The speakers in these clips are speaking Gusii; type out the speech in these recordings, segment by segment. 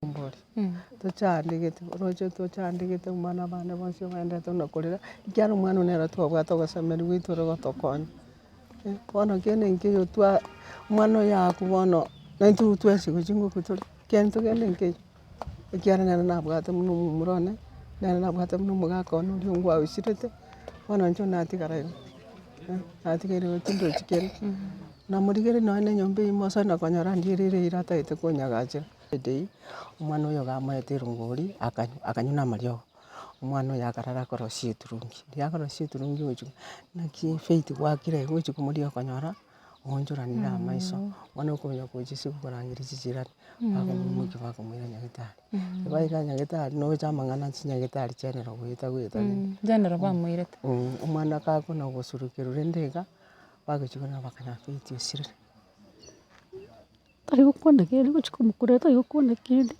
Mbori, tochandegete, oroche tochandegete omwana abande bonsi obaendete buna korera, ekiagera omwana one nere twabwate ogosemeria gwaito ore gotokonya. Bono kende nkeiyo twa omwana oyo akwa bono, na intwe twensi gochia ngokwa tore, kende togende nkeiyo, ekiagera nere nabwate buna omomura one, nere nabwate buna omogaka one oria ongwa osirete, bono inche natigara igo, natigaire igo tindochi kende. Namorigereria nonye na enyomba eywo mosani na konyora ndiere ere eira atagete konyagachera. Edei, omwana oyo iga amoete erongori akanywa, akanywa na amariogo, omwana oyo akarara akorosia eturungi, riria akorosia eturungi ogochia naki faith gwakire iga ogochia komoria okonyora oonchoranire amaiso, bono okonya gochia ase okorangeria chichirani, bakomoimokia bakomoira nyagetari. Baika nyagetari nocha amang'ana chinyagetari chiaenera goeta goeta rende. General bamoirete. Omwana gakona gosurukerwa rende iga, bagochia korora bakanyora faith osirire. Tari gokwana kende gochia komokura tari gokwana kende,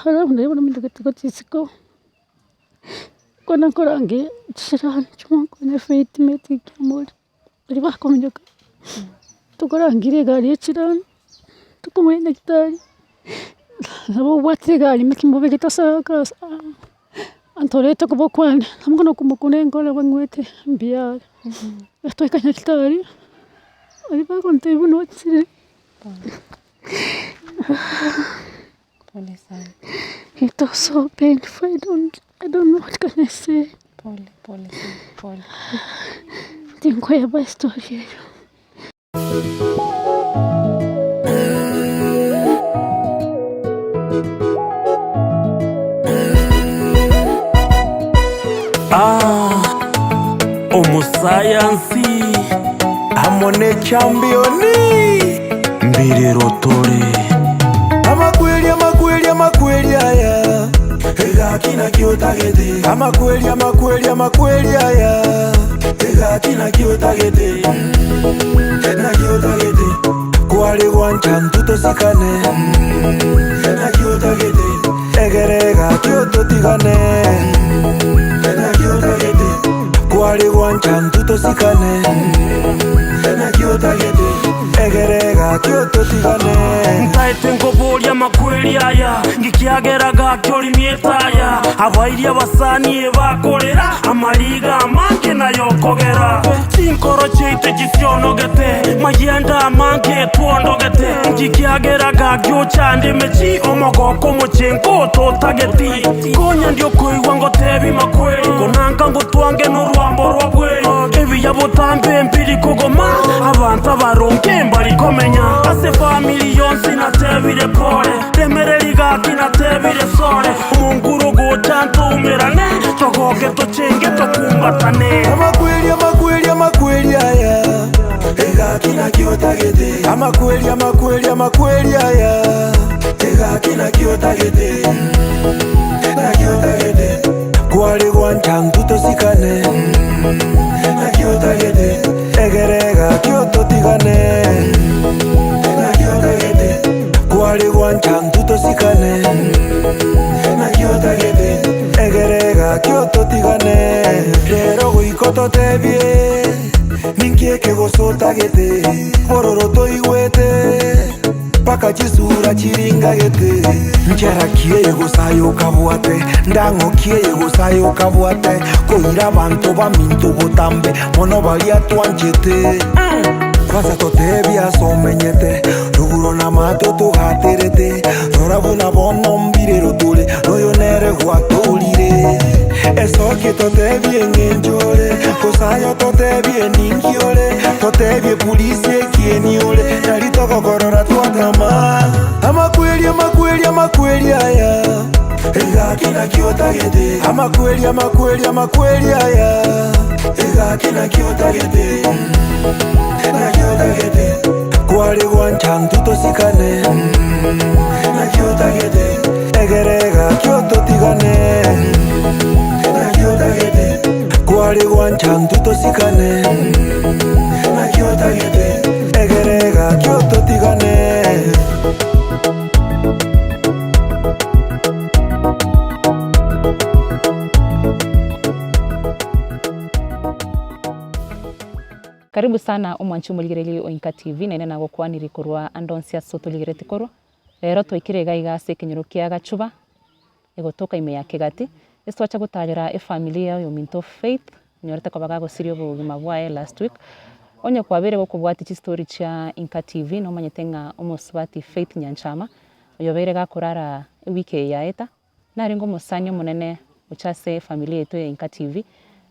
alafu naye bono mintagete gochia isiko, kona nkorangeria chirani chimokonye faith mate kiamori, baria bakominyoka, tokorangeria egari ya echirani, tokomoira nyagetari, nabo obwatire egari naki mobegete ase aka antorete kobokwania, nabo bono okomokuna enkoro bang'wete mbuya are. Twaika nyagetari, baria bagontebia buna ochire, Pole sana. it was so painful, I don't I don't know what can I say. Pole pole sana pole. Tinkoyeba estory eywo. Ah, omosayansi amo nechampioni mbirero tore amakweli amakweli amakweli aya egaki naki otagete amakweli amakweli amakweli aya egaki naki otagete naki otagete kware gwancha ntwe tosikane naki otagete egere egaki ototigane naki otagete kware gwancha ntwe tosikane naki otagete egere egaki ototigane Ntaete nkoboria amakweri aya ngikiagera gaki orimie etaya abairi abasani ebakorera amariga amange nayokogera chinkoro chiaito chisionogete mayende amange twondogete ngikiagera gaki ochande emechi omogoko omochenko ototageti konya ndi okoigwa ngotebi makweri konanka ngotwange norwambo rwa bweri ebiya botambe mbiri kogoma abanto abaronge mbari komenya ase famiri yonsi natebire pole remereri gaki natebire sore omonguru ogocha ntoumerane togoke tochenge tokumbatane Amakweli amakweli amakweli aya egaki naki otagete amakweli amakweli amakweli aya egaki naki otagete naki otagete kware gwancha ntwe tosikane naki otagete egere egaki ototigane naki otagete kware gwancha ntwe tosikane naki otagete egere egaki ototigane rero goika ototebie ninki ekegose otagete bororo toigwete mpaka chisura chiringagete nchera ki eye gose aye okabwate ndang'o ki eye gose aye okabwate koira abanto baminto botambe mono baria twanchete kwanza totebie ase omenyete rogoro na amato togaterete rora buna bono mbirero tore noyo nere gwatorire esokie totebie eng'encho ore gose aye totebie ninki ore totebie polisi ekieni ore nari togokorora twakama amakweli amakweli amakweli aya egaki naki otagete amakweli amakweli amakweli aya egaki naki otagete naki otagete kware gwancha ntwe tosikane naki otagete egere egaki ototigane naki otagete kware gwancha ntwe tosikane naki otagete egere egaki ototigane Karibu sana omwanchi omorigereria o Inka TV, naende nagokwanirie korwa ande onsi ase otorigeretie korwa. Rero twaikire iga iga ase ekenyoro kia Gachuba, egotoka ime ya Kegati, ase twacha gotarera efamiri ya oyominto Faith, onyorete koba gagosiria obogima bwaye last week. Onye kwabeire gokobwatia chistori chia Inka TV nomanyete ng'a omosubati Faith Nyanchama, oyobeire gakorara ewiki eye yaeta, Narenge omosani omonene gocha ase efamiri yaito ya Inka TV,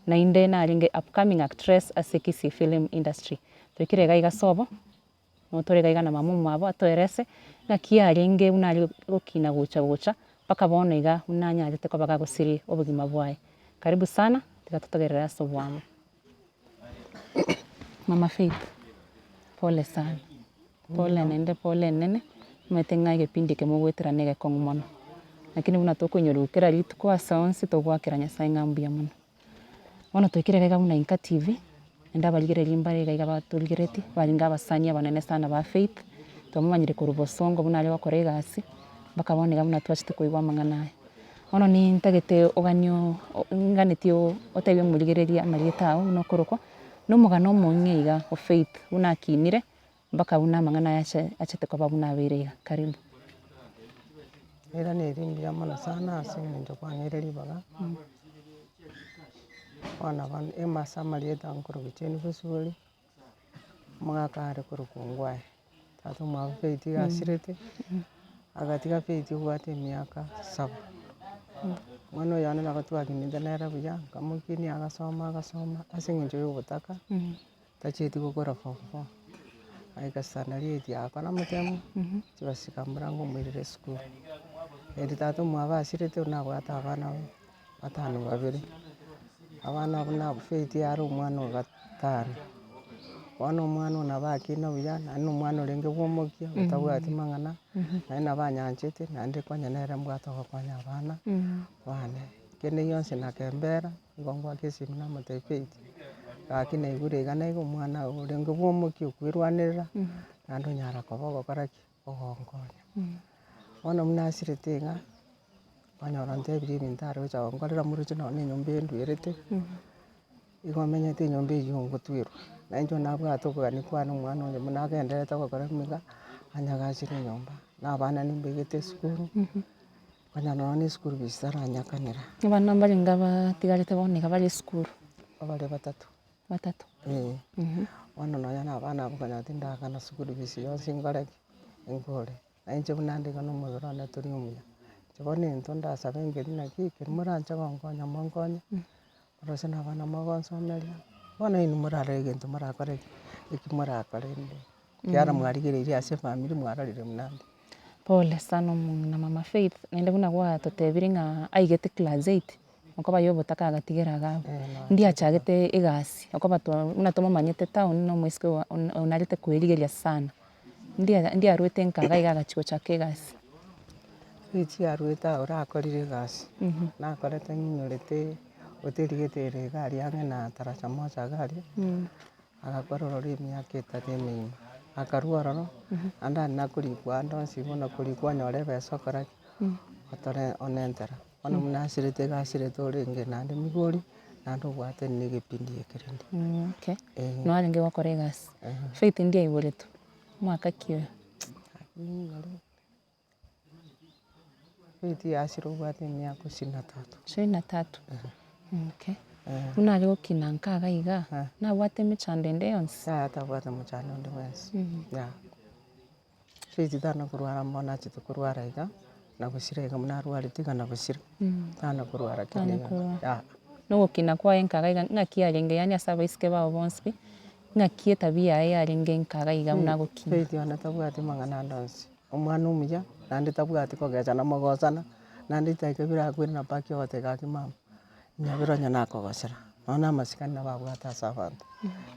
naende narenge upcoming actress ase Kisii film industry. Toikire iga iga sobo, nabo tore iga iga na mama omwabo atoerese ng'aki yarenge buna are gokina gocha gocha mpaka bono iga buna anyarete koba gagosiria obogima bwaye. Karibu sana, tiga totogerere ase oboamo. Mama Faith, pole sana. Pole naende pole enene, omanyete ng'a egepindi eke mogoetera na egekong'u mono, lakini buna tokoinyorwa kera rituko ase onsi togoakera Nyasaye ng'a mbuya mono. Bono twaikire iga iga buna Inka TV, naende abarigereria mbare iga iga batorigeretie, barenge abasani abanene sana ba Faith, twamomanyire korwa bosongo buna are gokora egasi, mpaka bono iga buna twachete koigwa amang'ana aya. Bono nintagete oganie oo nganetie otebie omorigereria amarieta ao buna okorokwa, na omogano omong'e iga o Faith buna akinire. Mpaka buna amang'ana aya ache achete koba buna abeire iga. Karibu. Ere neri mbuya mono sana ase eng'encho kwang'eire ribaga, bono bono ase amarieta nkorokwa Jane Bosibori, omogaka are korokwa Ongwae, tata omwabo Faith iga asirete, agatiga Faith obwate emiaka saba. Omwana oyo one nabo twakinete nere buya, nkamokinia agasoma agasoma ase eng'encho ya obotaka. Tachieti gokora form four, agaika standard eight agakora amatemo, chibasika mborango omoirera esukuru. Eri tata omwabo asirete oywo nabwate abana batano babere, abana abwo nabo Faith are omwana o gatano. Bono omwana oyo nabo akina buya, naende na omwana orenge bwa omokia, otabwati mang'ana, naende nabo anyanchete, naende konya nere mbwate ogokonya abana bane. Kende gionsi nakembera. Nigo ngoaka esimi namotebia Faith, gaki naigure iga na iga omwana oyo orenge bwa omokia okwerwanerera, naende onyara koba ogokora ki? Ogonkonya. Bono buna asirete iga, okonyora ontebirie ebinto are gocha gonkorera moroche nonye na enyomba eye ndwerete, igo omenyete enyomba eywo ngotwerwa. Na inche nabwate okogania kwane omwana oyo buna agendererete gokora iga, anyagachere enyomba, na abana nimbegete esukuru. Onye nonya ne esukuru fees taranyakanera. Abana mbarenge abatigarete bono iga bare esukuru? Abare batato. Batato? Eeh, bono nonya na abana abwo konya tindakana sukuru fees yonsi nkore ki? Nkore. Na inche buna inde iga na omobere one tori omuya. Inche bono egento ndasabe nkeri naki, ekeri moranche gonkonya monkonye, morose na abana mogonsomeria, bono inwe morarore egento morakore ki? Eki morakore inde. Ekiagera mwarigereirie ase efamiri mwarorire buna inde. Pole sana omong'ina mama Faith, naende buna gwatotebirie ng'a aigete class eight, okoba ya obotaka agatigera iga abwo. Ndiachagete egasi, okoba twa buna tomomanyete town na omoiseke oa onarete koerigeria sana. Ndia ndiarwete nka iga iga agachia gochaka egasi. Richi arwete aa orakorire egasi, nakorete ng'inyorete oterigete ere iga aria ang'e na Taraja Moja iga aria. Agakora ororo emiaka etato emegima, akarua ororo, naende aria nakorikwa ande onsi bono korikwa onyore ebesa okora ki? Otore onentera. Bono buna asirete iga asirete orenge naende migori, naende obwate na egepindi eke rende. Okay, Eh. narenge gokora egasi. Faith ndi aiboretwe, mwaka ki oyo? Faith yasire obwate emiaka ishirini na tatu. Ishirini na tatu, okay. Buna are gokina nka iga iga, nabwate emechando ende yonsi? Yaya tabwate mochando onde bwensi, yaya. Faith tana korwara mbono achete korwara iga, na gosira iga buna arwarete iga na gosira, tana korwara kende Tana iga, korwara. yaya. Na ogokina kwaye nka iga iga, ng'aki arenge yaani ase abaiseke bao bonsi pi, ng'aki etabia yaye yarenge nka iga iga buna agokina? Faith one tabwati mang'ana ande onsi. Omwana omuya, naende tabwati kogechana mogosana, naende chidakika ibere akoirana mpaka ogoteba gaki mama, nyabere onye nakogosera, nonya na amasikani nabo abwate ase abanto.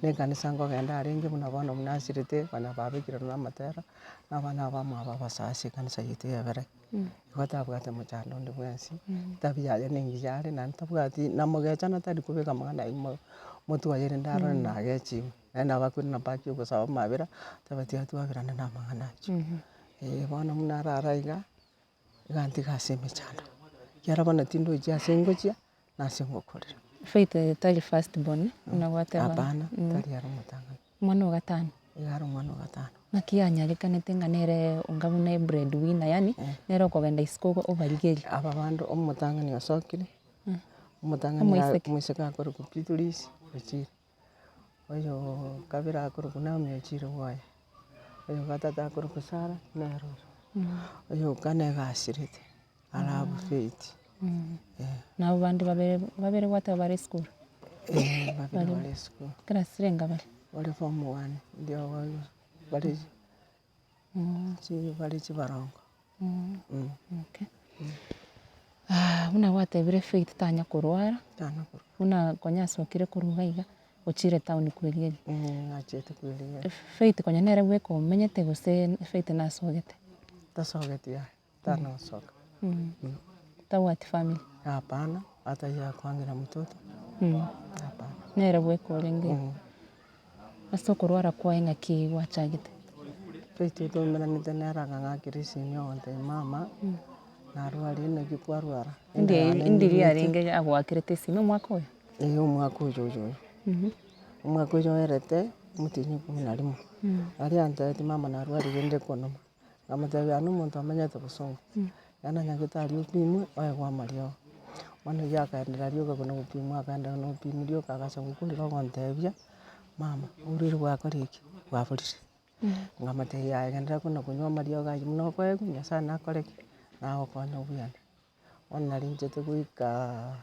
Na ekanisa nkogenda arenge buna bono buna asirete, konya babekire na amatera, na abana abamwabo abasae ase ekanisa yaito ya Eberai. Igo tabwate mochando onde bwensi, etabia yaye na engiya are naende tabwati namogechana tari kobeka amang'ana aywo mo motwe oye rende arore nagechiwe. Naende nabo akoirana mpaka ogosaba amabera, oteba tiga twaberane na amang'ana ayio. Eh bono buna arara iga, iga ntiga ase emechando, ekiagera bono tindochi ase ngochia, na ase ngokorera. Faith tari first born, buna gwateba. Hapana, tari ere omotang'ani. Omwana o gatano. Iga are omwana o gatano. Naki yanyarekanete ng'a nere onga buna ebread winner yaani nere okogenda isiko obarigerie. Aba bande omotang'ani osokire, omotang'ani Omoiseke. omoiseke akorokwa Beatrice ochire, oyoo kabere akorokwa Naomi ochire bwoye, oyo gatato akorokwa Sarah nere oyo, oyo kane iga asirete, are abwo Faith. Nabo bande babere babere gwateba bare esukuru? Eeh babere bare esukuru. Class renga bare? Bare form one, ndio bare chi bare chibarongo. Okay. Buna gwatebire Faith tanya korwara, Tanya korwara. buna konya asokire korwa iga iga, ochire town kwerigeria. Nachete kwerigeria. Faith konya nere bweka omenyete gose Faith nasogete? Tasogeti yaya. Tana gosoka. Tabwati family? Hapana, hata yeye akwangera mtoto. Hapana. Nere bweka orenge. Ase okorwara kwaye ng'aki gwachagete? Faith twaumeranete nere akang'akera esimi agontebia mama, narwarire naki kwarwara? Indi ndiri arenge agoakerete esimi omwaka oyo? Eeh omwaka oyo oyo oyo. Omwaka oyo oerete, omotienyi ikomi na rimo. Aria antebetie mama narwarire nde konoma. Nkamotebia aye nomonto omenyete bosongo, genda nyagetari opimwe oegwe amariogo. Bono oyio akaendereria rioka buna gopimwa akaendereria na gopimwa rioka agacha gokorera ogontebia, mama oborwaire bwakorire ki? Bwaborire. Nkamotebia yaya genderera kona konywa amariogo aywo buna okoegwa, nyasaye nakore ki? Nagokonye obuyane. Bono nari nchete goikaaa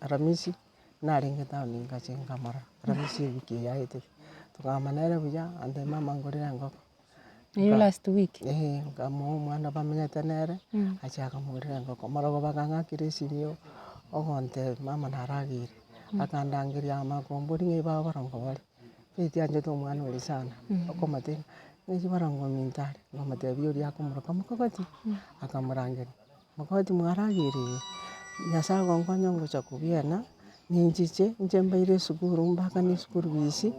aramisi, narenge town ngacha nkamorora, aramisi ewiki eye yaetete, tokagamba nere buya, antebia mama ngorere engoko. Eyio last week? Eeh, nkamoa omwana bamenyete nere, achia akamogorera engoko, marogoba akang'akera esimi ogontebia mama narageire, akandangeria akamanya komboria ng'a baba barongo bare, faith anchete omwana oria sana, okomotebia ng'a ng'ai barongo ominto are, nkamotebia oria akomoroka mokogoti, akamorangeria. Mokogoti mwarageire ee, Nyasaye agonkonya ngocha kobiana, ninchiche, inche mbaire esukuru mbakane eschool fees,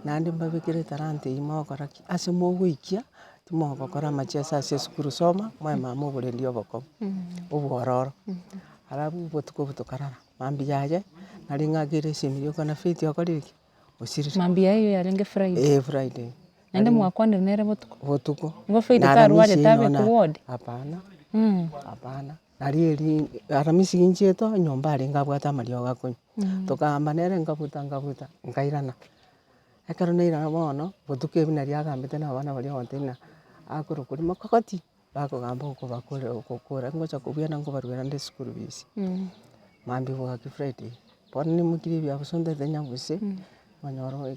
naende mbabekere etalanta eywo mogokora ki? Ase mogoikia, timogokora amacheso ase esukuru soma, moe mama oborendi obokong'u, obwororo. Alafu obotuko obo tokarara, mambia yaye, nari ng'akere esimi rioka na faith okorire ki? Osirire. Mambia eyio yarenge Friday. Eeh Friday. Naende mwakwanire nere botuko? Botuko. Igo Faith tarwarete abe ward? Hapana, hapana. Nari eri aramisi ginchiete nyomba arenge abwate amariogo akonywa. Tokagamba nere nkabuta nkabuta, nkairana. Ekero nairana bono, botuko ebi nari agambete na abana baria agontebia ng'a akorokwa rimokogoti, bakogamba okobakore okokora ngocha kobuya nkobaruera nde eschool fees. Mambia bwaki Friday, bono nimokire ebiabuso ntete nyabuse, nkanyora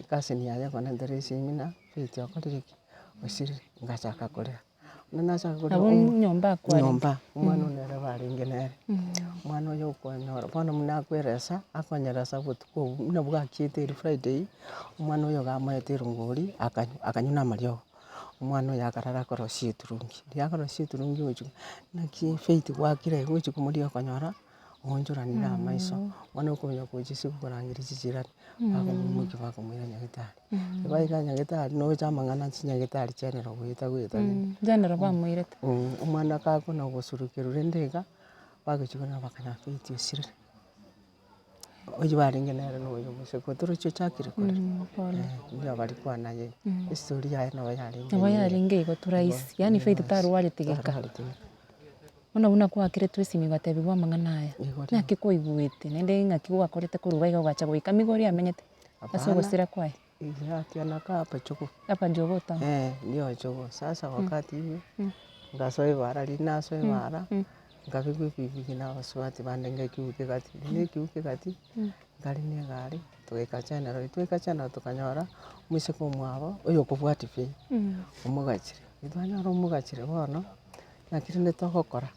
ecousin yaye ekonentera esimi ng'a Faith okorire ki? Osirire, ngachaka korera. Buna nachaka korera Abwo nyomba akwarenge? Nyomba, omwana one nere barenge nere. Omwana oyo okonyora bono buna akweresa, akonyeresa obotuko obwo buna bwakiete eria Friday, omwana oyo iga amoete erongori akanywa, akanywa na amariogo. Omwana oyo akarara akorosia eturungi, riria akorosia eturungi ogochia naki Faith gwakire iga ogochia komoria okonyora. Oonchoranire amaiso, bono okonya gochia ase okorangeria chichirani, bakomoimokia bakomoira nyagetari. Baika nyagetari nocha amang'ana chinyagetari chianera goeta goeta rende. General bamoirete. Omwana gakona gosurukerwa rende iga, bagochia korora bakanyora Faith osirire. Oyio barenge nere na oyo omoseke otorochi ochakire korera, Pole. nigo barikwana aye, estory yaye nabo yarenge Nabo yarenge igo tu rahisi, yaani Faith tarwareti geka. Tarwareti geka. Bono buna kwakeretwe esimi ogatebigwa amang'ana aya, naki kwaigwete naende ng'aki gwakorete korwa iga ogacha goika migori amenyete ase ogosira kwaye? Ati anakaa hapa jogoo. Hapa jogoo town. Eh, ndio jogoo. Sasa wakati hiyo ngasoa ebara riria nasoa ebara nkabekwa epikipiki na abasubati bande ngekiuga kegati, riria nekiuga kegati nkarina egari togaika general, twaika general tokanyora omoiseke omwabo oyo okobwatia pi, omogachire, twanyora omogachire bono. Naki rende togokora,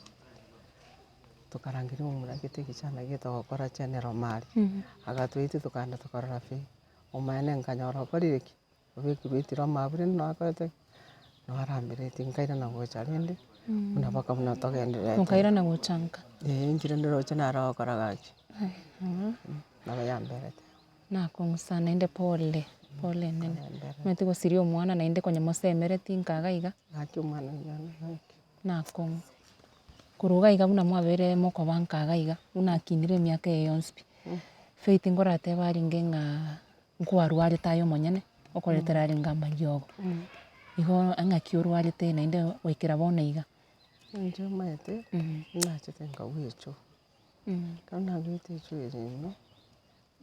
tokarangeria omomura gete ekichana gete togokora general omari, agatoetia tokagenda tokarora pi, omaene nkanyora okorire ki? Obekirwe etiro amabu rende noo akorete ki? Noo arambereti nkairana gocha rende, buna mpaka buna togendererete. Okairana gocha nka? Eeh inche rende roche naro ogokora gaki, nabo yamberete. Nakong'usa naende pole, pole nene. Omanyete gosiria omwana naende konya mosemereti nka iga iga. Gaki omwana oyo one gaki. Nakong'u. Korwa iga iga buna mwabeire mokoba nka iga iga, buna akinire emiaka eye yonsi pi, Faith nkoratebe arenge ng'a nkwarwarete aye omonyene, okoretera arenge amariogo. Igo ng'aki orwarete naende goikera bono iga. Inche omanyete, nachete nkagwa echoo, ekero nagwete echoo ere ime,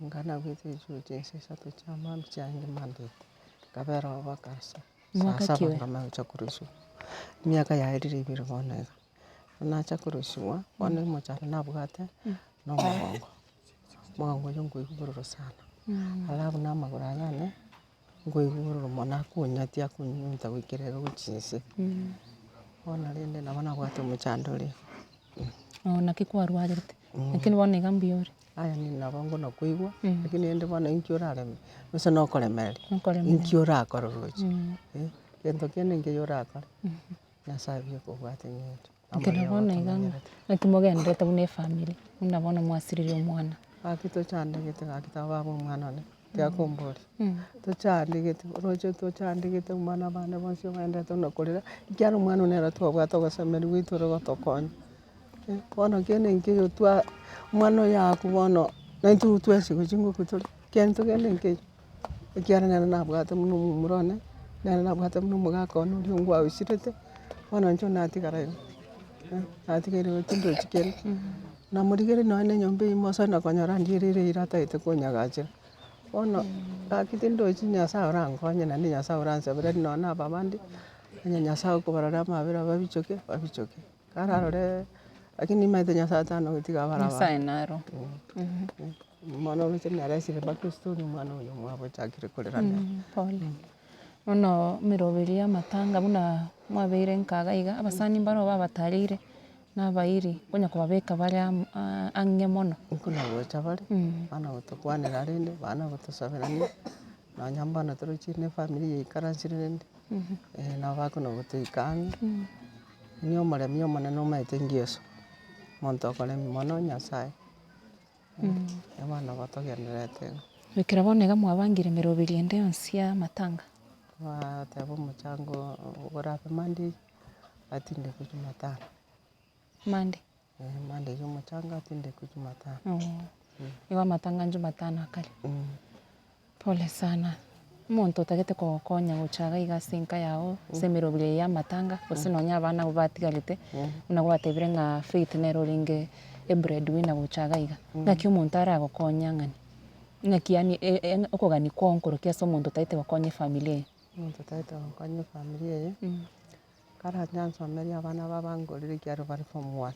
nka nagwete echoo chinsa isato chia mambia chiarenge mandeti, nkabera oo mpaka saa Mwaka saba ki oyo? nkamanya gocha korusiwa, emiaka yaerire ibere bono iga. Nacha korusiwa, bono omochando nabwate, na omogongo, omogongo oywo nkoigwa bororo sana, alafu na amagoro aya ane. Nkoigwa bororo mono akonyatia akonyunyunta goikera iga gochia inse, bono rende nabo nabwate omochando oria. Oo naki kwarwarete, lakini bono iga mbuya ore? Aya nabo ngona koigwa, lakini rende bono inki orareme, gose nokoremereria, Nokoremereria. inki orakore roche, gento kende nkeiyo orakore, Nyasaye buya okobwate eng'encho. Ekero bono iga naki mogendererete buna efamiri, buna bono mwasiririe omwana. Gaki tochandegete gaki taba baba omwana one, tiga komboria, tochandegete oroche tochandegete omwana abande bonsi ogenderete buna korera, ekiagera omwana one nere twabwate ogosemeria gwaito ore gotokonya, bono kende nkeiyo twa omwana oyo akwa bono, naintwe twensi gochia ngokwa tore, kento kende nkeiyo. Ekiagera nere nabwate buna omomura one, nere nabwate buna omogaka one oria ongwausirete, bono inche natigara igo, natigaire igo tindochi kende. Namorigereria nonye na enyomba eywo mosani okonyora ndire ere eira atagete konyagachera. Bono gaki tindochi nyasaye orankonye naende nyasaye oransabere nonye na aba bande, onye nyasaye okobarora amabera babichoke, babichoke. Kararore lakini nimanyete nyasaye tana gotiga abare abanto. Nyasaye naro. Omwana oroche naresire mpaka estori omwana oyo omwabo ochakire korera nere. Pole. Bono emeroberi ya amatanga buna mwabeire nka iga iga, abasani mbaro babatareire, na abairi, konya kobabeka bare amo ang'e mono. Nkona gocha bare, bana gotokwanera rende, bana gotosaberania, nonya mbono torochie na efamiri yaikaransire rende, nabo bakona gotoika ang'e, onye omoremi omonene omanyete ngeso, omonto okoremia mono nyasaye. Abana batogendererete iga. Goikera bono iga mwabangire emeroberi ende yonsi y'amatanga. Twateba omochango orabe Monday, atindekwe jumatano. Monday? Eh, Monday eywo omochango atindekwe jumatano. Igo amatanga jumatano akare. Pole sana, omonto otagete kogokonya gocha iga iga ase enka yago, ase emeroberi eye ya amatanga, gose nonye abana abwo batigarete, buna gwatebire ng'a Faith nere orenge ebread winner gocha iga iga, ng'aki omonto aragokonye ang'ani? Ng'aki yaani okogania kwao nkorokia ase omonto otagete gokonya efamiri eye? Omonto otagete gokonya efamiri eye, karanche ansomerie abana aba bangorire ekiagera bare form one,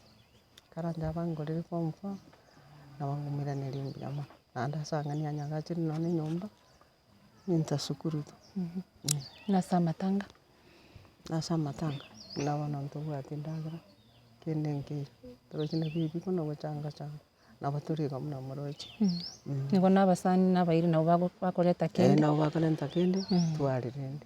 karanche abangorere form four, nabo nkomoiraneria mbuya mono. Naende ase ang'ani anyagachire nonya na enyomba, ninta sukuru tu. Nase amatanga. Nase amatanga, buna bono ntobwati endagera, kende nkeiyo, torochi na bibi buna gochanga changa, nabo tore iga buna moroche. Nigo na abasani na abairi nabo bago bakoreta kende. Nabo bakorenta kende, tware rende.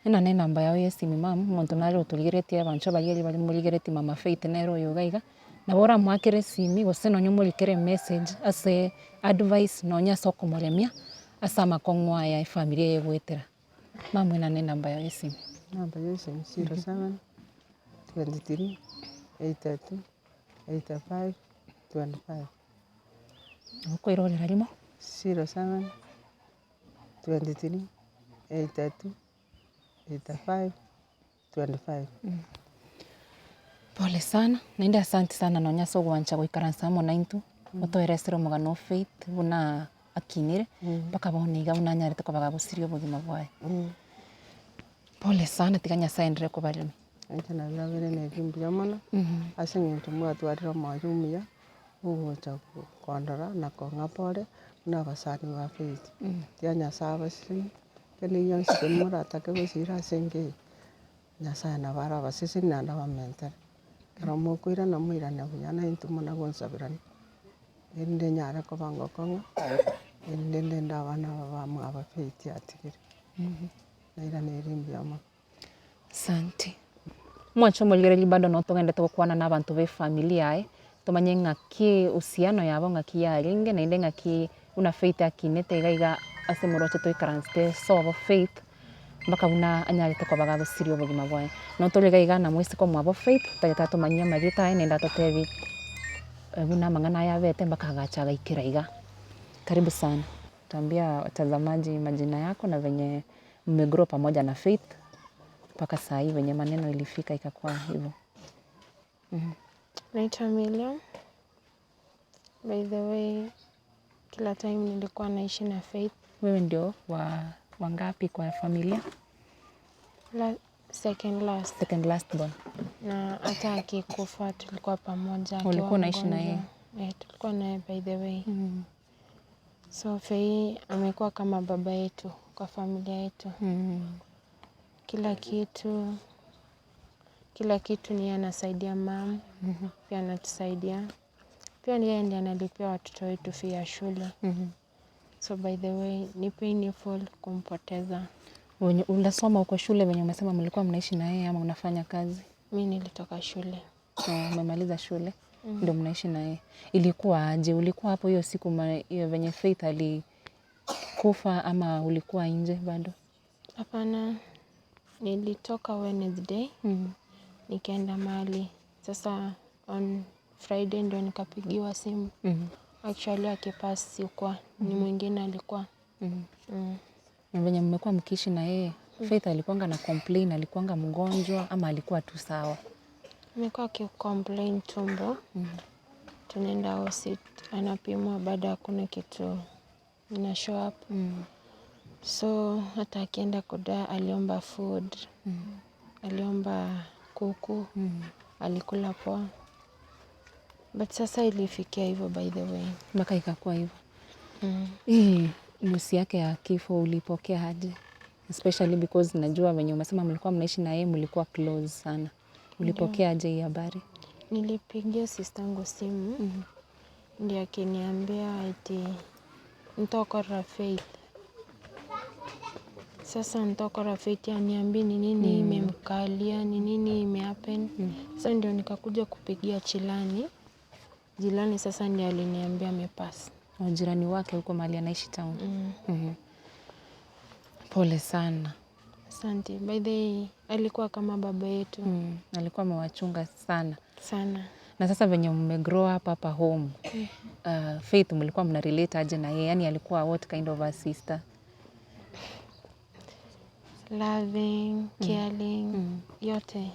Ena ne enamba yao ya esimi ma'am, omonto nare otorigeretie abanto baria aria morigeretie mama Faith nere oyo iga iga, nabo oramoakere esimi gose nonye omorikere emessage ase advice nonye ase okomoremia, ase amakong'u aya efamiri eye egoetera. Ma'am ena ne enamba yao ya esimi. Enamba ya esimi 07 23 82 85 25. Nabo okoirorera rimo. 07 23 82 85 25. Pole sana, naende asante sana nonya ase ogwancha goikaransa amo naintwe, otoeresere omogano o Faith buna akinire, mpaka bono iga buna anyarete koba gagosiria obogima bwaye. Pole sana tiga Nyasaye aenderere kobaremia. Inche nabirabire nere mbuya mono, ase eng'encho mwatwarire omoyo omuya. Ogocha kondora na kong'a pore buna abasani ba Faith. Tiga Nyasaye abasesenie, kende gionsi keri moratake gosira ase enka eye, Nyasaye nabo arabasesenie naende abamentere. Ekero mokoirana moirane buya na intwe muna gonsaberana, erinde nyare koba ngokong'a, erinde ndende abana aba bamwabo Faith atigire. Nairaneirie mbuya mono. Asante. Mwanche omorigereria bado noo togendete gokwana na abanto ba efamiri yaye, tomanye ng'aki uhusiano yabo ng'aki yarenge naende ng'aki buna Faith akinete iga iga ase moroche toikaransete sobo Faith, mpaka buna anyarete koba gagosiria obogima bwaye. Noo tore iga iga na moiseke omwabo Faith, tagete atomanyie amarieta aye naende atotebie buna amang'ana aye abete mpaka agacha agaikera iga. Karibu sana. Tambia watazamaji majina yako na venye. Mmegrow pamoja na Faith mpaka saa hii venye maneno ilifika ikakuwa hivyo. Naitwa Miriam. By the way, kila time nilikuwa naishi na Faith. Wewe ndio wa wangapi kwa familia? La, second last. Second last born. Na hata akikufa tulikuwa pamoja. akiwa Ulikuwa unaishi na mgonjwa. yeye? Eh, tulikuwa naye by the way. So Fei amekuwa kama baba yetu kwa familia yetu. Kila kitu kila kitu ni yeye anasaidia mam, pia anatusaidia. Pia ni yeye ndiye analipia watoto wetu fee ya shule. So by the way, ni painful kumpoteza. Wenye unasoma uko shule venye umesema mlikuwa mnaishi na yeye ama unafanya kazi? Mi nilitoka shule. Oh, umemaliza shule ndio mnaishi na yeye. Ilikuwa aje? Ulikuwa hapo hiyo siku hiyo venye Faith alikufa ama ulikuwa nje bado? Hapana, nilitoka Wednesday nikaenda mahali. Sasa on Friday ndio nikapigiwa simu. Actually akipass sikuwa, ni mwingine alikuwa. Na venye mmekuwa mkiishi na yeye, Faith alikuwanga na complain, alikuwanga mgonjwa ama alikuwa tu sawa? Amekuwa akicomplain tumbo. Tunaenda hosi, anapimwa bado hakuna kitu ina show up. So hata akienda kudaa aliomba food, aliomba kuku, alikula poa. But sasa ilifikia hivyo by the way. Mpaka ikakuwa hivyo. Hii nusu yake ya kifo ulipokea aje? Especially because najua venye umesema mlikuwa mnaishi na yeye, mlikuwa close sana. Ulipokea aje hii habari? Nilipigia sistangu simu ndiye akiniambia eti ntokora Faith. Sasa ntokora Faith aniambi ni nini imemkalia, ni nini imehappen. Sasa ndio nikakuja kupigia chilani. Jilani sasa ndiye aliniambia amepass. Jirani wake huko mahali anaishi town. Pole sana. Asante. By the way, alikuwa kama baba yetu Alikuwa amewachunga sana. sana. Na sasa venye mme grow up hapa home, Faith mlikuwa mna relate aje na yeye? Yani alikuwa what kind of a sister? Loving, caring, yote.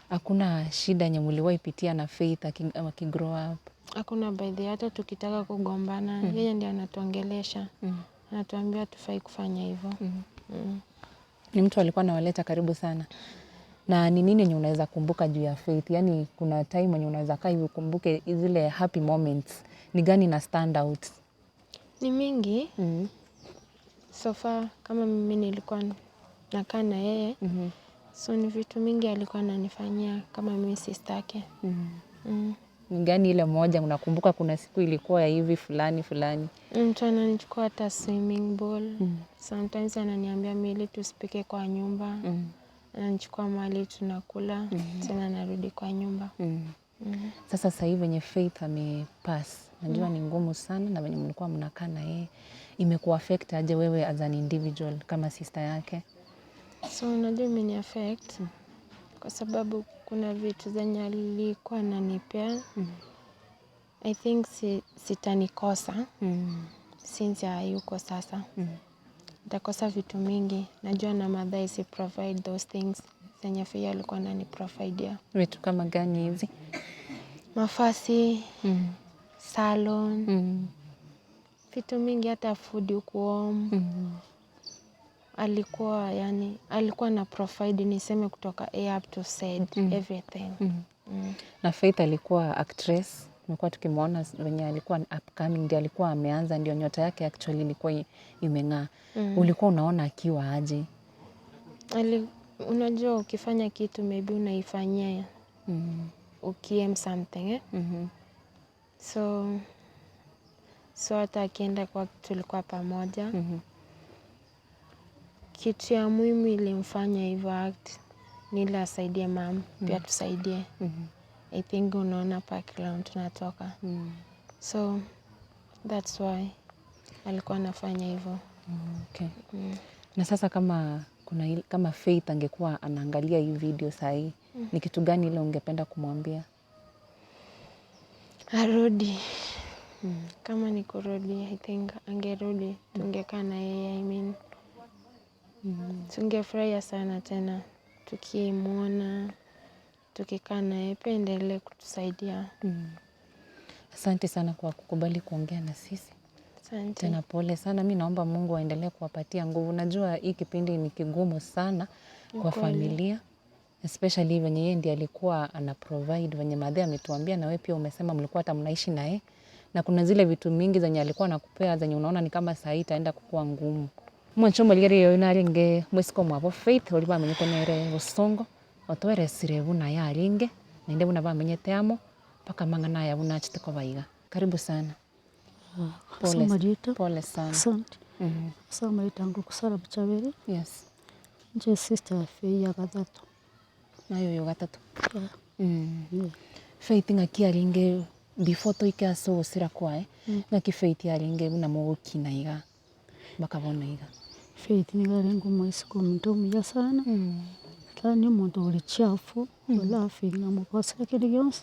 Hakuna shida yenye mliwahi pitia na Faith aki grow up? Hakuna by the way, hata tukitaka kugombana, yeye ndiye anatuongelesha. Anatuambia tufai kufanya hivyo. Ni mtu alikuwa anawaleta karibu sana. Na ni nini yenye unaweza kumbuka juu ya Faith? Yani kuna time yenye unaweza kaa hivi ukumbuke zile happy moments. Ni gani na stand out? Ni mingi. So far kama mimi nilikuwa nakaa na yeye. So ni vitu mingi alikuwa ananifanyia kama mimi sister yake. Ni gani ile moja unakumbuka kuna siku ilikuwa ya hivi fulani fulani? Mtu ananichukua hata swimming pool. Sometimes ananiambia mili tusipike kwa nyumba. Ananichukua mahali tunakula, tena narudi kwa nyumba. Sasa sasa hivi venye Faith amepass, najua ni ngumu sana na venye mlikuwa mnakaa na yeye, imekuaffect aje wewe as an individual kama sister yake? So unajua imeni affect kwa sababu kuna vitu zenye alikuwa ananipea. I think sitanikosa since hayuko sasa. Nitakosa vitu mingi. Najua na madha si provide those things zenye Faith alikuwa ananiprovidea. Vitu kama gani hizi? Mafasi, salon, vitu mingi hata food huku home. Alikuwa yani, alikuwa na provide niseme kutoka A up to Z, everything. Na Faith alikuwa actress, tumekuwa tukimwona venye alikuwa upcoming, ndio alikuwa ameanza, ndio nyota yake actually ilikuwa imeng'aa. Ulikuwa unaona akiwa aje? Unajua ukifanya kitu maybe unaifanyia ukiaim something eh? So hata akienda kwa tulikuwa pamoja. Kitu ya muhimu ilimfanya hivyo act ni ile asaidie mam, pia tusaidie. I think unaona background tunatoka. So that's why alikuwa anafanya hivyo. Okay. Na sasa kama kuna kama Faith angekuwa anaangalia hii video saa hii, ni kitu gani ile ungependa kumwambia? Arudi. Kama ni kurudi I think angerudi tungekaa na yeye I mean tungefurahia sana tena tukimuona tukikaa na yeye pia aendelee kutusaidia. Asante sana kwa kukubali kuongea na sisi. Asante. Tena pole sana, mi naomba Mungu aendelee kuwapatia nguvu. Najua hii kipindi ni kigumu sana kwa Kweli. familia especially venye yeye ndiye alikuwa ana provide venye madhe ametuambia, na wewe pia umesema mlikuwa hata mnaishi na yeye, na kuna zile vitu mingi zenye alikuwa anakupea zenye unaona ni kama saa hii itaenda kukua ngumu. Mwancho omorigereria oyo narenge mwesike omwabo Faith oria bamenyete nere bosongo, otoeresire buna yarenge, naende buna bamenyete amo, mpaka amang'ana aya buna achete koba iga. Karibu sana. Ase Pole, amarieta, pole sana. asante. Ase amarieta ngoku Sarah Bochaberi, Yes. inche sister ya Faith ya gatato. Naye oyo gatato. Yeah. Yeah. Faith ng'aki arenge before toike ase ogosira kwaye, ng'aki Faith arenge buna mogokina iga mpaka bono iga? Faith nigo arenge omoiseke omonto omuya sana, yaani omonto ore cheerful, ore laughing namokosera kende gionsi.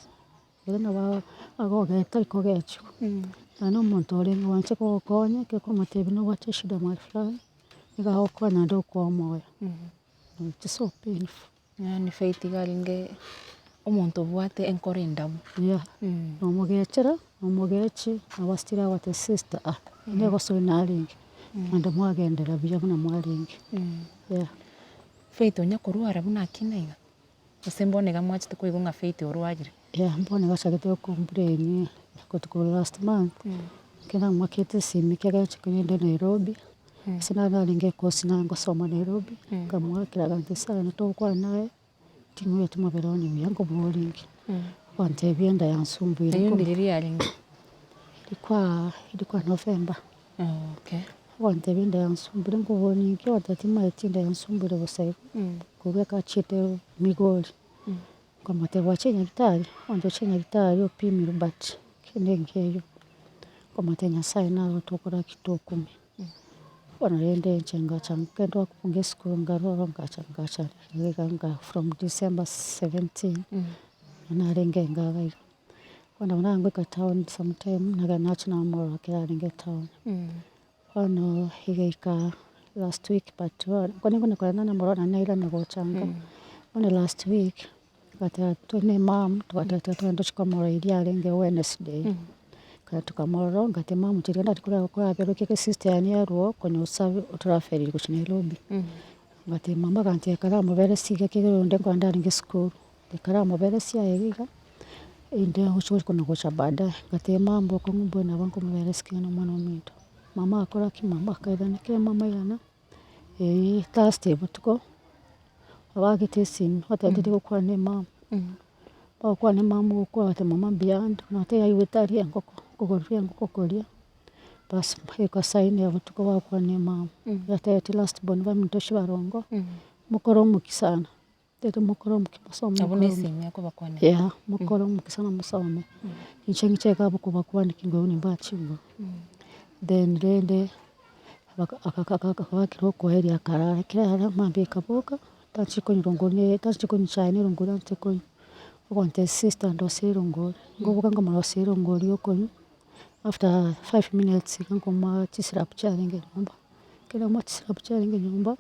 Ere nabo agogete tari kogechigwa, naende omonto orenge gwancha kogokonya ekero kwamotebia nobwate eshida mahali fulani, nigo agokonya naende okoa omoyo, it's so painful. Yaani Faith iga arenge omonto obwate enkoro endabu. Yeah, nomogechera, nomogechi, nabo still agotebia sister ah, nigo sori narenge, naende mwagenderera buya buna mwarenge, yeah. Faith onya korwara buna akina iga? Gose mbono iga mwachete koigwa ng'a Faith orwarire? Yeah, mbono iga achagete go complain gotuko last month, ekero namoakete esimi ekiagera kogenda Nairobi, ase nare narenge ekosi nare ngosoma Nairobi, nkamoakera agantebia sana togokwana naye, ting'weti mobere one buya nkoboria inki, agantebia enda yansumbuire Eyio nko ndiriri yarenge? Ilikuwa ilikuwa November. Okay. Agantebia enda yansumbuire nkoboria inki, agantebia timaeti enda yansumbuire bosa igo, korwa ekero achiete Migori. Nkamotebia gwachire nyagetari, oonde ochire nyagetari opimirwe but kende nkeiyo. Nkamotebia Nyasaye naro tokora ki tokumia. Bono rende inche ngacha nkagenda gokunga esukuru nkarwa ororo ngacha ngacha iga nga from December 17, narenge iga iga iga. Bono nabo nagoika town sometime nagenda nachia namorora ekero arenge town. Bono egaika last week but bono kore kona kore namorora naende nairana gocha nka, bono last week togateba tore na emam togateba tiga togende tochie komorora riria arenge Wednesday, ekero tokamorora ngateba mama inche riria ndachia korwa koraberwa ekiagera esister yane yarwo konya osabe otraferiri gochia Nairobi. Ngatebia mama agantebia ekero amoberesie iga ekiagera onde nkogenda arenge esukuru, ekero amoberesie aye iga, inde oche kona gocha baadaye. Ngatebia mama bokong'u mbwe nabo nkomoberesia ekiagera na omwana ominto. Mama agakora ki? Mama akairana ekero mama airana, Thursday botuko, nabo aagete esimi, agateba tari gokwana na emama, bagokwana na emama ogokwana agateba mama mbuyande, nateba yaigwete aria engoko, nkogorwa engoko koria, bas eka saa nne ya botuko bagokwana na emama, yatebeti last born baminto chibarongo, mokore omokia sana. Tete mokore omokia mosome Abwo mokore na omokia. esimi akobakwanera. Yeah, mokore omokia sana mosome, inche ng'iche iga abokobakwania ki nkoigwa nimbwate chinguru. Then rende, baka aka aka akabakera okoeria akarara, ekero arara mambia ekaboka, tachia konywa erongori nere tachia konywa echae na erongori anchete konywa, ogontebia sister ndosie erongori, nkoboka nkomoroseria erongori okonywa, after five minutes iga nkomoa chisyrup chiarenge nyomba, ekero namoa chisyrup chiarenge nyomba.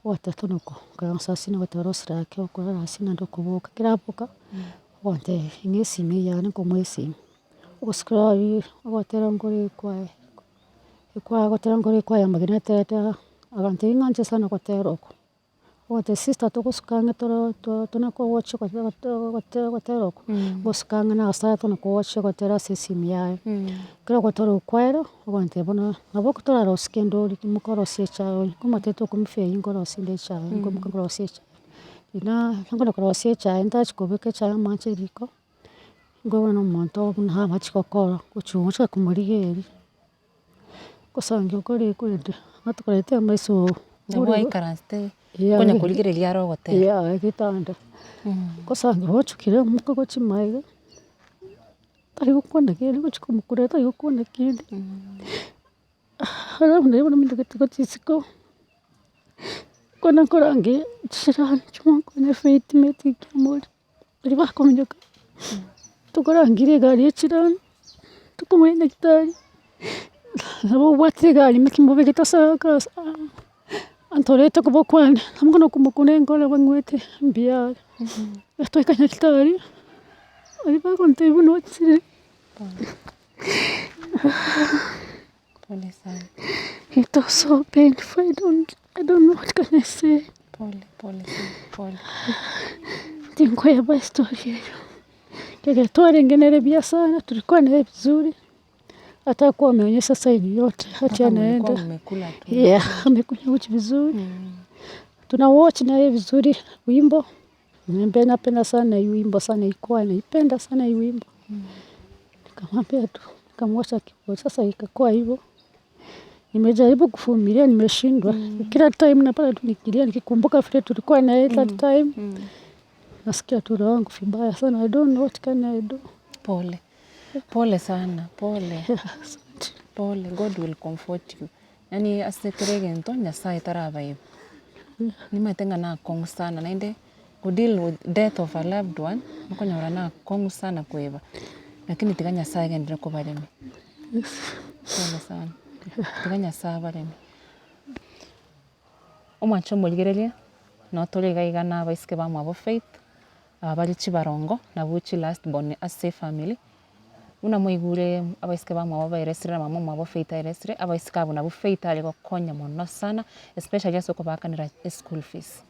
Ogoteta noko, nkaransa ase nogoteba rosire ake okorara ase naende okoboka, ekero aboka, ogontebia ng'a esimi eye yane nkomoa esimi, ogoscroll ogotera nkore ekwaya, ekwaya ogotera nkore ekwaya amagena eterete agantebia ng'a inche sana ogotera oko, ogotebia sister togosuka ang'e toro to tona kogocha ogotera oko, gosuka ang'e na ase tona kogocha gotera ase esimi yaye. Ekero ogotera okwaera, ogontebia bono nabo torarosie kende orie mokorosia echae orie, nkomotebia tokomofia eywo nkorosia inde echae nkoimoka nkorosia echae. Inaa nkona korosia echae ntachia kobeka echae amache riko, nkoigwa buna omonto buna amache gokora, gochia gocha komorigereria, ngosangi okore korende atokorete amaiso Nabo aikaransete konya korigereria are ogotera. Yeah egetanda, ngosangi gochokire omoka gochia magega. Tari gokwana kende gochia komokurera tari gokwana kende, alafu naye bono mintagete gochia isiko, kona nkorangeria chirani chimokonye faith timanyeti ki amore, baria bakominyoka, tokorangeria egari ya echirani. Tokomoira nyagetari, nabo obwate egari naki mobegete ase ase antorete kobokwana, nabo bono okomokuna enkoro bang'wete mbuya are. Twaika nyagetari, baria bagontebia buna ochire. Pole sana. It was so painful, I don't, I don't know what can I say. Pole, pole sana, pole. Tinkoyeba estory eywo. Ekero twarenge nere buya sana, tulikuwa naye vizuri, hata hakuwa ameonyesha sign yoyote ati Mpaka mlikuwa anaenda. mmekula tu. Yeah, amekunywa uji vizuri. Tuna watch naye vizuri wimbo. Niambia napenda sana hii wimbo sana ilikuwa naipenda sana hii wimbo. Nikamwambia tu, nikamwacha kipo. Sasa ikakuwa hivyo. Nimejaribu kuvumilia nimeshindwa. Kila time napata tu nikilia nikikumbuka vile tulikuwa na yeye that time. Nasikia tu roho yangu vibaya sana. I don't know what can I do. Pole. Pole sana, pole. Yeah, asante. Pole, God will comfort you. Yaani ase kera egento Nyasaye tarabaiba. Nimanyete ng'a nakong'u sana naende go deal with death of a loved one, okonyora nakong'u sana koeba, lakini tiga Nyasaye agenderere kobaremia. Pole sana, tiga Nyasaye abaremie. Omwancho omorigereria, noo tore iga iga na abaiseke bamwabo Faith, aba bare chibarongo, nabwo chi last born ase efamiri. Buna mwaigure abaiseke bamwabo baeresire na mama omwabo Faith aeresire, abaiseke abwo nabwo Faith are gokonya mono sana, especially ase okobaakanera eschool fees.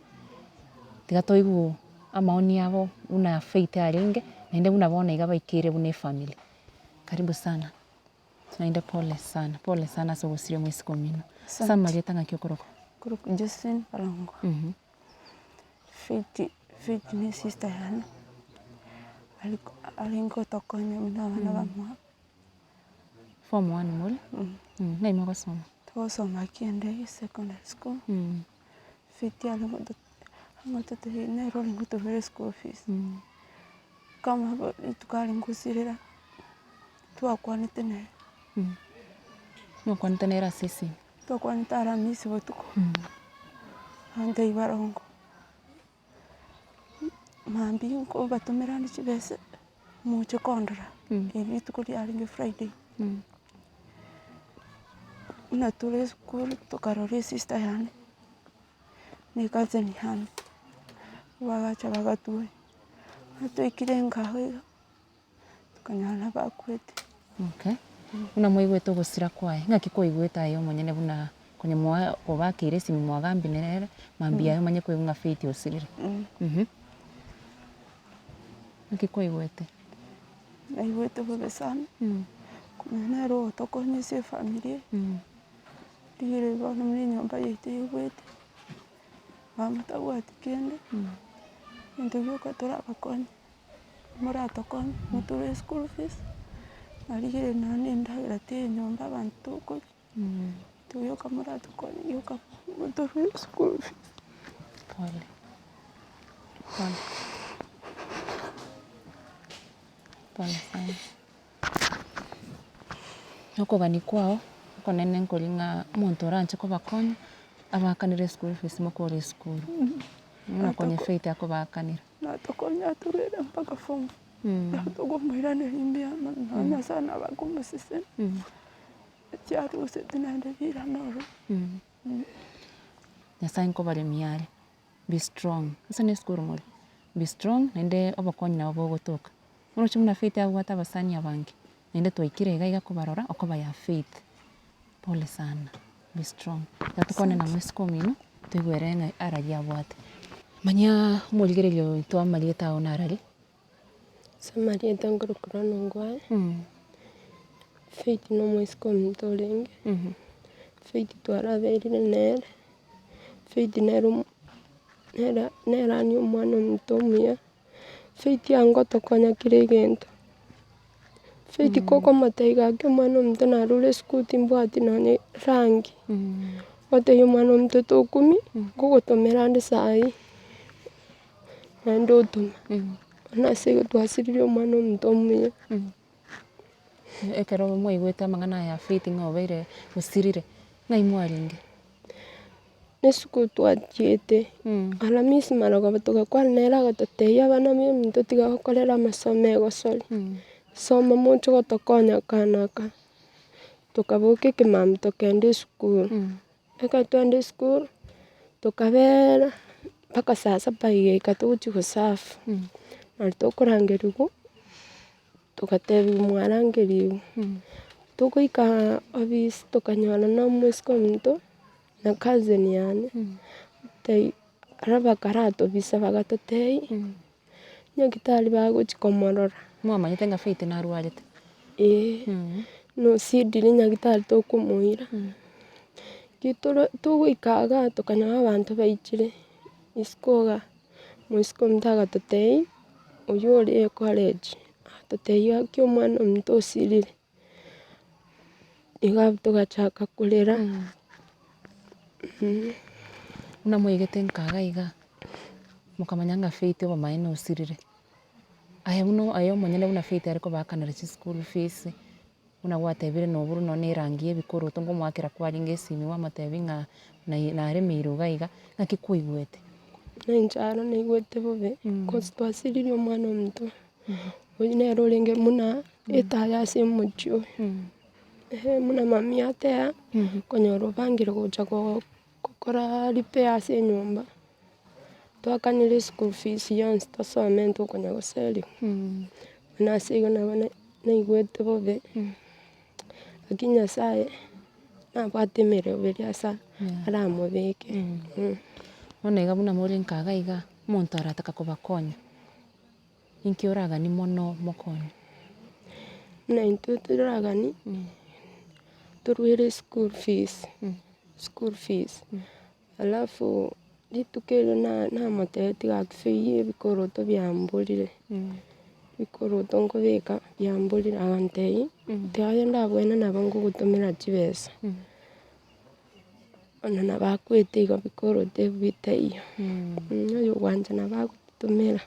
Tiga toigwe amaoni abo buna Faith arenge, naende buna bono iga baikeire buna efamiri. Karibu sana, naende pole sana, pole sana ase ogosiria omoiseke omino. Ase amarieta ng'aki okorokwa? Nkorokwa Josephine Barongo. Faith, Faith ne sister yane, arenge gotokonya buna abana bamwabo. Form one more? Ng'ai mogosoma? Togosoma Kiandege secondary school, Faith arenge gototebi nere orenge gotobera eschool fees, kama rituko arenge gosirera, twakwanete nere. Mwakwanete nere ase esimi? Twakwanete aramisi botuko, agantebia barongo, mambia nkobatomera ande chibesa moche kondora, eri rituko riarenge Friday. Buna tore esukuru tokarora esister yane, na ecousin yane, bagacha bagatuonya, ekero twaikire nka iga. Tokanyora bakwete. Okay. Buna mwaigwete ogosira kwaye, ng'aki kwaigwete aye omonyene buna konya mwa obakeire esimi mwagambia nere, mambia aye omanye koigwa ng'a Faith osirire. Ng'aki kwaigwete? Naigwete bobe sana, komanya nere ogotokonya ase efamiri eye, rigereria bono buna enyomba yaito yaigwete, mama tabwati kende, egento gioka torabakonye. Moratokonye, moture eschool fees, na rigereria nonya na endagera teiyo nyomba abanto tokoria, rioka moratokonye rioka moture eschool fees. Pole, pole, pole sana. Okogania kwao okonene nkori ng'a omonto oranche kobakonya, abakanere eschool fees mokore esukuru, buna konya Faith akobaakanera. Natokonya aturere mpaka form four, tokomoiraneria mbuya mono nonya Nyasaye nabo akomosesenia, eki aruseti naende rirana oro. Nyasaye nkobaremia are, be strong, ase na esukuru more, be strong naende obokonyi nabo bogotoka. Oroche buna Faith abwate abasani abange, naende twaikire iga iga kobarora okoba ya Faith. Pole sana, be strong. Ekero tokwane na moiseke omino, toigwere ng'a arari abwate. Manya omorigererio oito amarieta ao narari. Ase amarieta nkorokwa Ronald Ngwae, Faith na omoiseke ominto orenge, Faith twaraberire nere, Faith nere omo nere nere aria omwana ominto omuya. Faith angotokonya kera egento, Faith kokomotebia gaki omwana ominto narure esukuru timbwati nonye rangi, ogotebia omwana ominto tokumia, ngogotomera ande saii, naende otoma, bono ase igo twasiririe omwana ominto omuya. Ekero mwaigwete amang'ana aya Faith ng'a obeire osirire, ng'ai mwarenge? Nesukuru twachiete, Aramisi marogoba togakwana nere agatotebia abana baminto tiga gokorera amasomo egosori. Soma moche gotokonya aka na aka. Tokaboka ekemambia tokenda esukuru, ekero twaenda esukuru, tokabeera mpaka saa saba iga togochia gosafu, nari tokorangeriwa, togatebiwa mwarangeriwe. Togoika ofisi tokanyora na omosike ominto, na cousin yane, tei aria bakaratobisa bagatotebia. Nyagetari bagochia komorora. Mwamanyete ng'a Faith narwarete? Ee, nosidire nyagetari tokomoira. Ki tore togoika igaa tokanyora abanto baichire isiko igaa, mosike omonto agatotebia, oywo ore ecollege, agatotebia gaki omwana ominto osirire. Iga abwo togachaka korera. Buna mwaigete nka iga iga, mokamanya ng'a Faith obomaene osirire, aye buna aye omonyene buna Faith are kobaakanera chischool fees, buna gwatebire noburu nonye na erangi ya ebikoroto nkomoakera kwarenge esimi gwamotebia ng'a naye naremeirwe iga iga, naki kwaigwete? Na inche aro naigwete bobe, cause twasiririe omwana omonto. Oyio nere orenge buna etaya ase omochie oyo, eeh buna mami ateba, okonyora obangire gocha gokora repair ase enyomba, twakanire eschool fees yonsi tosome ntokonya goseriwa, buna ase igo nabo naigwete bobe, lakini Nyasaye nabwate emeroberi ase aramobeke. Bono iga buna more nka iga iga, omonto arataka kobakonya. Inki oraganie mono mokonye? Buna intwe toraganie, torwere eschool fees, school fees, alafu rituko erio na- namotebetie gaki fee ya ebikoroto biamborire, ebikoroto nkobeka biamborire, agantebia, tiga aye ndabwene nabo ngogotomera chibesa. Onye nabo akwete igo bikoroto ebi bitaiyo, oyo ogwancha nabo agotomera.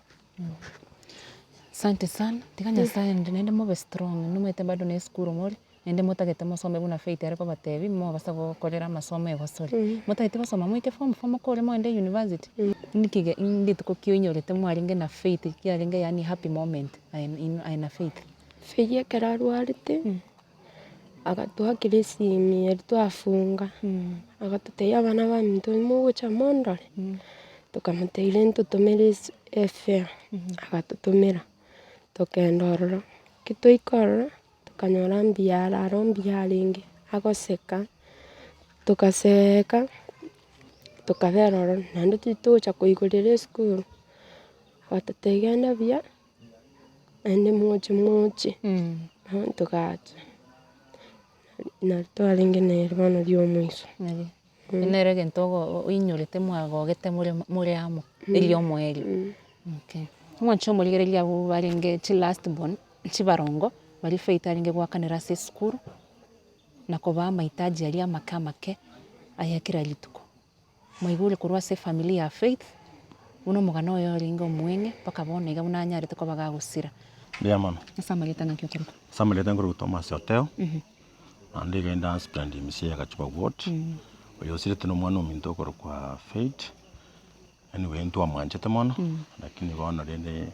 Asante sana, tiga Nyasaye aende naende mobe strong, nimanyete bado na esukuru more, naende motagete mosome buna Faith are kobatebia, mobasa gokorera amasomo egosori. Motagete gosoma moike form four mokore mogende university. Nki ge rituko ki oinyorete mwarenge na Faith kiarenge yaani happy moment aye inwe aye na Faith? Faith ekero arwarete. Agatoakera esimi eria twafunga, agatotebia abana baminto mogocha mondore, tokamotebia rende totomere esi efare, agatotomera, tokagenda ororo, ekero twaika ororo, tokanyora mbuya are aro mbuya arenge, agoseka, togaseeka, tokabera ororo, naende titocha koigorera esukuru, agatotebia genda buya. Naende moche moche, bono togacha, nari twarenge nere bono ria omoiso. Nere egento ogo oinyorete mwagogete more more amo, erio omoerio. Okay. Omwancho omorigereria abwo barenge chi last born, chibarongo, baria Faith arenge goakanera ase esukuru, na kobaa amahitaji aria amake amake, aya kera rituko. Mwaigure korwa ase efamiri ya Faith, buna omogano oye orenge omweng'e mpaka bono iga buna anyarete koba gagosira. Mbuya mono. Ase amarieta ng'aki okorokwa? Ase amarieta nkorokwa Thomas Oteo, naende iga inde husband MCA Gachuba ward, oyo osirete na omwana ominto okorokwa Faith, anyway ntwamwanchete mono, lakini bono rende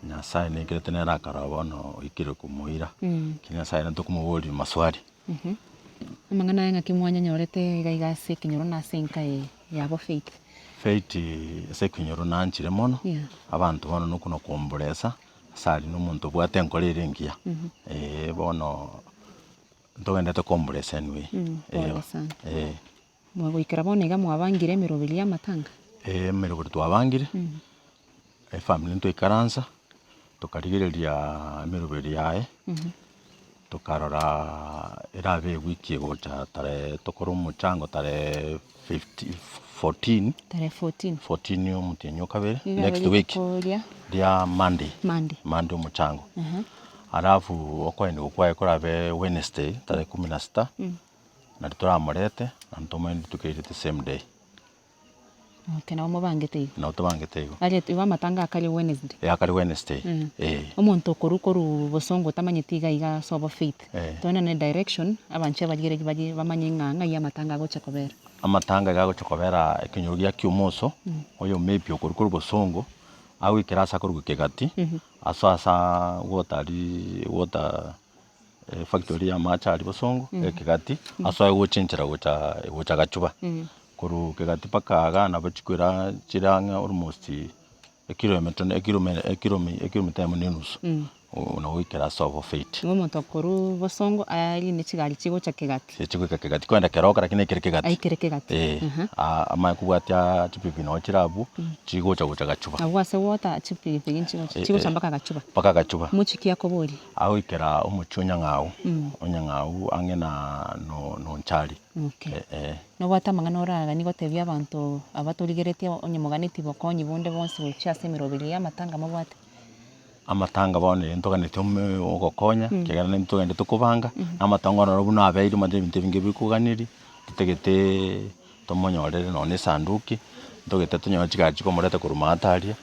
Nyasaye naikerete nere akarora bono oikire komoira, lakini Nyasaye nere tokomoboria maswali. Amang'ana aya ng'aki mwanyanyorete iga iga ase ekenyoro na ase enka eye yabo Faith? Faith ase ekenyoro nanchire mono, Yeah. abanto bono nokona komboresa, ase aria na omonto obwate enkoro ere engiya, eh bono ntogenderete komboresa anyway, Pole eh, sana. eh. Goikera bono iga mwabangire emeroberi y'amatanga? Eeh emeroberi twabangire, efamiri ntoikaransa, tokarigereria emeroberi yaye, tokaroraa erabe ewiki egocha tarehe tokore omochango tarehe fifty fourteen, Tarehe fourteen. fourteen omotienyi o kabere, Riria next week, rituko ria? ria Monday, Monday. Monday omochango. Alafu okoenigwa kwaye korabe Wednesday tarehe kumi na sita. Nario toramorete, na ntomanye rituko erio the same day. Okay, nabo mobangete igo. Nabo tobangete igo. Aria igo amatanga akare Wednesday. Eh, akare Wednesday, eh. Omonto okorwa korwa bosongo otamanyeti iga iga ase obo faith, Eh. toenane direction, abanche abarigereria baria bamanye ng'a ng'ai amatanga agocha kobera. Amatanga iga agocha kobera ekenyoro gia Kiumoso, oyo maybe okorwa korwa bosongo, agoikera ase akorwa Kegati. Asoe asa water aria water efactory ya amache aria bosongo, ekegati, asoe gocha enchera gocha gocha gachuba. Korwa kegati mpaka igaa nabo chikwera chire ang'e almost ekilometer ekilome ekilome ekilomita eyemo na enusu, nabo goikera ase obo fit. Nigo omonto okorwa bosongo arine chigari chigocha kegati. Echi goika kegati kogenda keroka lakini aikere kegati. Aikere kegati. Eh, amanye kobwatia chipikipiki nabo chire abwo, chigocha gocha gachuba. Abwo ase water chipikipiki nchigocha, chigocha mpaka gachuba. Mpaka gachuba. Mochie ki akoboria? Agoikera omochie o Nyang'au, o Nyang'au ang'e na no Nonchari. Okay. Eh. Nobwate amang'ana oraganie gotebia abanto aba torigeretie onye moganetie bokonyi bonde bonsi gochia ase emeroberio y'amatanga mobwate? Amatanga bono ere ntoganetie ome ogokonya, ekiagera nintwe togendete kobanga, na amatongo aro buna abeire omanyete ebinto ebinge bikoganeria, totageteeee tomonyorere nonye na esanduki, ntogete tonyore chigari chikomoreta korwa maate aria,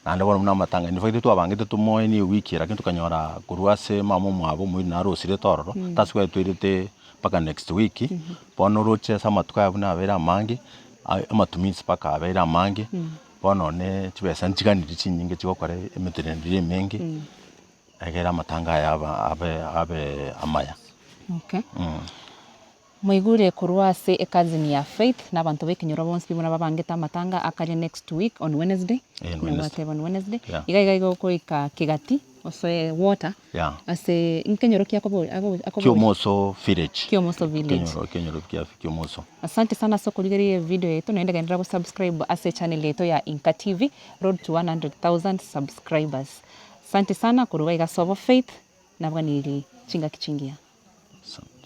naende bono buna amatanga in fact twabangete tomoenie ewiki eye lakini tokanyora korwa ase mama omwabo omoiri naro osirete ororo, that's why toirete mpaka next week, bono oroche ase amatuko aya buna abeire amange, amatumizi mpaka abeire amange. Bono one chibesa nchiganirie chinyinge chigokora emeteneneri emenge, egere amatanga aya aba abe abe amaya. Okay. Moigure korwa ase ecousin ya Faith na abanto b'ekenyoro bonsi pi buna babangete amatanga akaria next week on Wednesday. Eh, on Buna Wednesday. gwateba on Wednesday. Yeah. Iga iga iga okoika Kegati osoe water Yeah. ase nkenyoro ki akobo ago akoboria? Kiomoso village. Kiomoso village. Ekenyoro ekenyoro kia Kiomoso. Asante sana ase okorigereria evideo yaito naende genderera go subscribe ase echannel yaito ya Inka TV road to 100,000 subscribers. Asante sana korwa iga ase obo Faith nabwaniri chingaki chingiya. Asante.